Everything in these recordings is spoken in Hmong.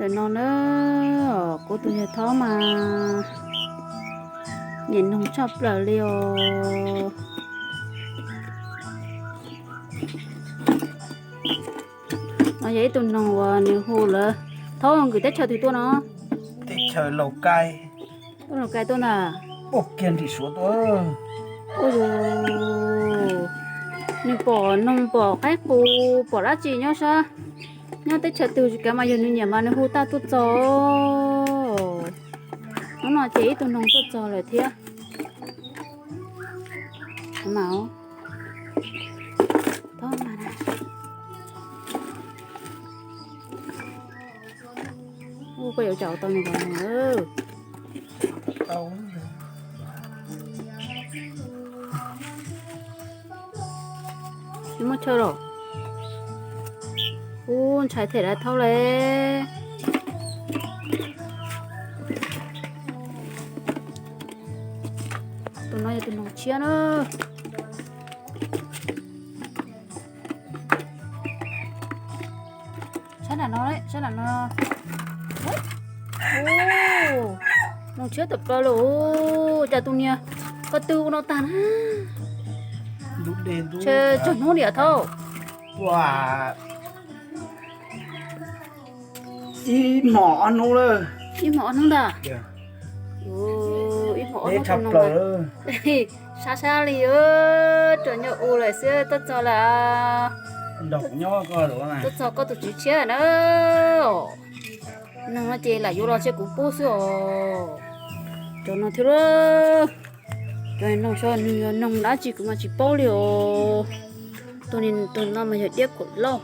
Ntawm no na, kuv tus yawg Thaub mas nyiam noog tshaj plaws li os. No yog ib tug noog uas nws hu lawv, Thaub, nkawm teb chaws twg tuaj no? Teb chaws Laus Kais. Ub, Laus Kais tuaj ntag. Ub, kiag nrim Suav tuaj. Ub, nws pom noog pom qaib qus pom dab tsi nyob sab, nyob teb chaws twg tsis kav mas yog nws nyiam mas nws hu tag tuaj txog. Hnub no ces ib tug noog tuaj txog lawm thiab. Ub, koj yuav tsam tau nws los noog. Tsis muaj chaw los. Ub, ntshai them dab Thaub le. Tus no yog tus noog tshiab na. Sab nram no, sab nram no. Noog tshiab tawm plaws lawm. Cas tus niag ko tw ua no tag na. Ntshe tsawg hnub diam Thaub. Ib hmos ob hnub lawm. Ib hmos ob hnub ntag. Ib hmos ob hnub tshaj plaws. Sab sab li, tsuas nyob u lawm xwb, tuaj txog lawm. Tuaj txog koj tus tswv tshiab na. Noog no ces lam yuav los tshiab kuv pub xwb os. Cov no thiab, cov noog xyov nws yog noog dab tsi kuv mas tsis paub li os. Tus no mas yog diab kaum lauj.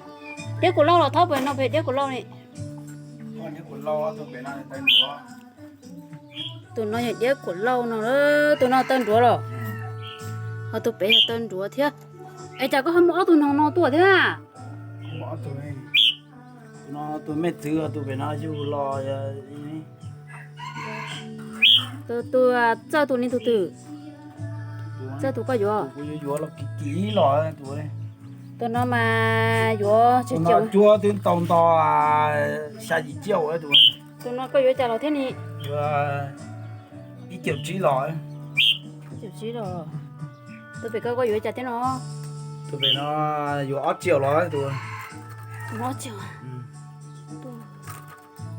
Diab kaum lauj los Thaub, pem no pem diab kaum lauj ni. Tus no yog diab kaum lauj no, tus no taw nruav los, ho tus pem yog taw nruav thiab. Es cas koj ho muaj ob tug noog no tuaj thiab? Tus mej txwv, tus pem no yug los. Tus, tus, txawj tus ni tus twg? Txawj tus koj yuav. Tus no mas yuav cuab twb tau nto xya yim ciaj tus. Tus no koj yuav cas los thiab ni? Ib caum tsib los. Ib caum tsib los. Tus pem koj, koj yuav cas thiab no? Tus pem no yuav ob caum los tus. Ob caum.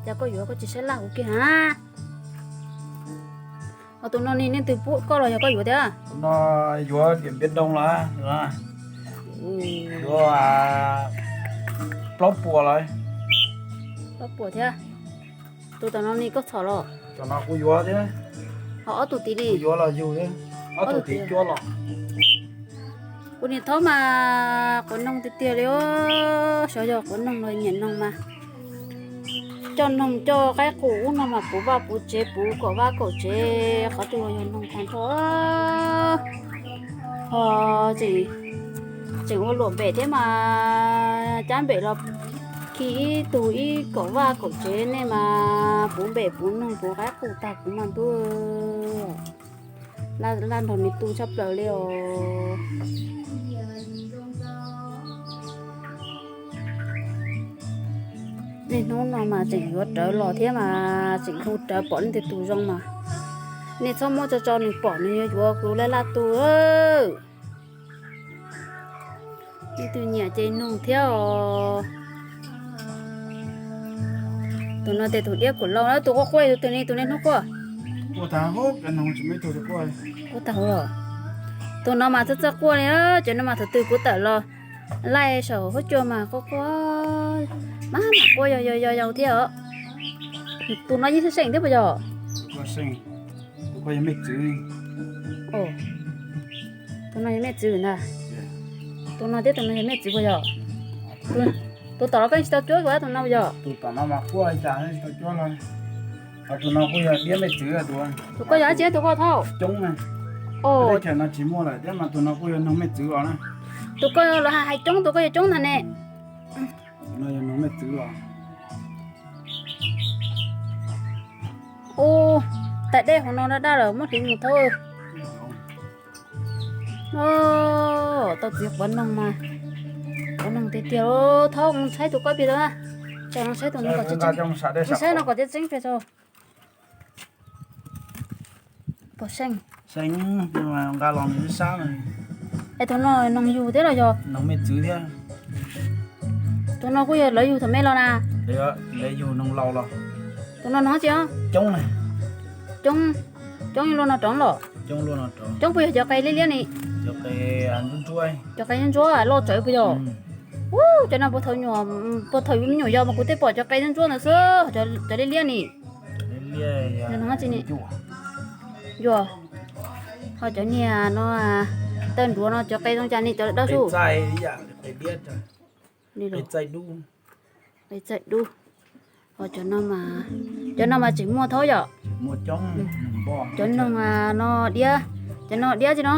Cas koj yuav koj tsis saib laj kuv kiag na. Ho tus no ni, nej twg pub koj los yog koj yuav thiab? Tus no yuav diam npiaj doo los, yuav plaub puas los. Plaub puas thiab. Tus tom no ni koj txhom los? Tom no kuv yuav thiab. Ho ob tug tid li? Kuv yuav los yug thiab. Ob tug tid cuab los. Kuv niam Thaub mas quav noog tiag tiag li os. Xyov yog quav noog los nyiam noog mas coj noog coj qaib qus ub no mas puv vaj puv tsev, puv kaum vaj kaum tsev, qhov twg los yog noog tag nrho. Ho tseem, tseem ua luam npem thiab mas cab npem los khi ib tug ib kaum vaj kaum tsev, nej mas puv npem puv noog puv qaib qus tag kuv mas ntuj. Laj nrog me tub tshaj plaws li os. Niaj hnub no mas tseem yuav rawv los thiab mas tseem hu rawv pom leej twg tus zoo mas nej txhob muab tso tso nws pom nws yuav yuav kuv laj laj tu. Leej twg nyiam ces nug thiab os. Tus no ces tus diab kuam lauj, tus quaj quaj tus twg li, tus niaj hnub quaj. Quaj tag huv, tus no mas txawj txawj quaj li, cov no mas thaum twg kuv tawm los laij saum huab cua mas quaj quaj, mas mas quaj yau yau yau thiab os. Tus no yeej seem seem thiab puas yog? Tus ko yog mej txwv. Tus no yog mej txwv ntag. Tus no thiab tus no yog mej txwv puas yog? Tus tom los koj tsis tau cuab tus no puas yog? Tus tom no mas quaj li cas tsis tau cuab los. Tus no kuj yog diab mej txwv tus. Tus koj yog dab tsi, tus koj thaub? Coob na. Teb chaws no tsis muaj lawm thiab mas tus no kuj yog noog mej txwv os na. Tus koj los hais coob, tus koj yog coob ntag ne. Tus no yog noog mej txwv os. Ub, tais dej hauv no daj daj lawm, muab hliv mus thaub. Tau txiv quav noog mas, quav noog tiag tiag, thaub mus saib tus koj pem tau. Saib tus no kom tseeb, saib no kom tseeb tseeb pes tso. Pom seej. Nqa los nws sab. Es tus no noog yug thiab los yog? Noog me txwv thiab. Tus no kuj yog lawv yug thaum me los na. Lawv yug noog laus los. Tus no noog tsi? Coob, coob, coob luaj no rov los. Coob puas yog cov qe liab liab ni? Cov qe ntsuab, cov qe ntsuab loj tsawv puas yog? Ub, cov no puag thaum nyuam, puag thaum yus me nyuam yos mas kuv twb pom cov qe ntsuab ntawd xwb, cov liab liab ni. Yog, ho cov niag no, tawg nruav no cov qe zoo cas ni cov dawb su. Qe txaij dub. Ho cov no mas tseem muaj thaub yom. Cov noog no diab, cov no diab tsi no.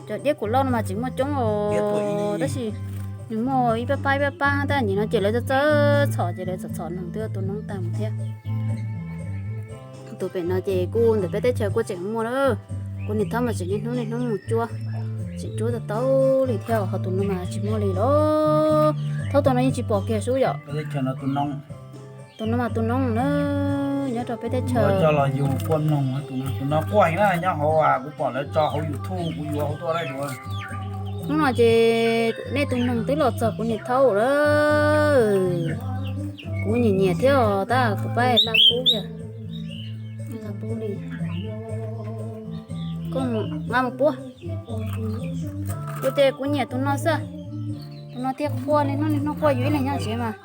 Cov diab kuv lauj no mas tseem muaj coob os, tab sis nws muaj ib pab pab ib pab pab tab sis no ces lawv txawj txhom ces lawv txhom txhom noog twb ua tus noob tag mus thiab. Tus pem no ces kuj ntawm peb teb chaws kuj tseem muaj na. Kuv niam thaub mas tseem niaj hnub niaj hnub mus cuab, tseem cuab tau tau li thiab, ho tus no mas tsis muaj li los. Thaub tus no yeej tsis pom kiag sub yom. Tus no mas tus noob na, nyob rau peb teb chaws. Tus no quaj heev na, nyob hauv kuv pom lawv tso hauv YouTube kuv yuav hauv tuaj lawm. Hnub no ces nej tus noog twb los txog kuv niam thaub lawm. Kuv nyiam nyiam thiab os, tab kuv pab laj pub yog, laj pub li. Koj nqa mus puab. Kuv ces kuv nyiam tus no xwb. Tus no thiaj quaj niaj hnub niaj hnub quaj yus ib leeg nyob tsev mas.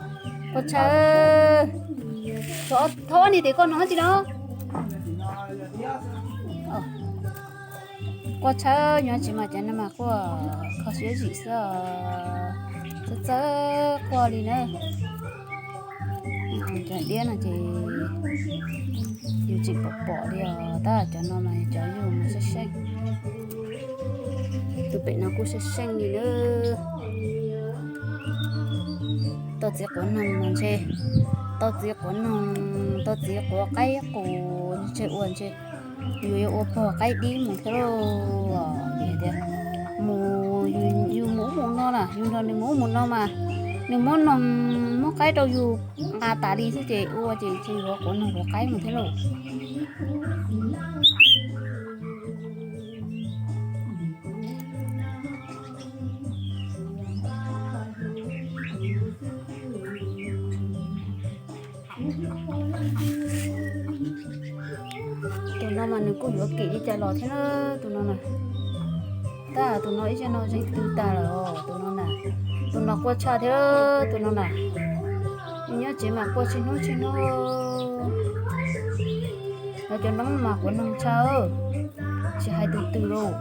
Quaj tshaj. Thaub, ni tes koj noog tsi no. Quaj tshaj nyob tsev mas cov no mas quaj kho siab zim xwb os. Txawj txawj quaj li na. Cov diab no ces yus tseem pom pom li os, tab cov no mas cov yug mas seej seej. Tus pem no kuj seej seej li na. Tau txiv quav noog mas ntshe, tau txiv quav noog, tau txiv quav qaib qus ntshe ua ntshe yus yuav ua pog qaib dib mus thiab lauj. Vim tias mus, yus mus ub mus no na, yus nrog nws mus ub mus no mas nws muab noog muab qaib rau yus nqa tas li xwb ces ua ces ntshe yuav quav noog quav qaib mus thiab lauj. Tus no mas nws kuj yuav kim li cas los thiab na, tus no na. Tab tus no ib zaj no zeeg tw tag lawm os, tus no na. Tus no quaj tshaj thiab tus no na. Nyob tsev mas quaj tsis hnub tsis hnub. Lawv cov noob mas quav noog tshaj, tsis hais tus twg lauj.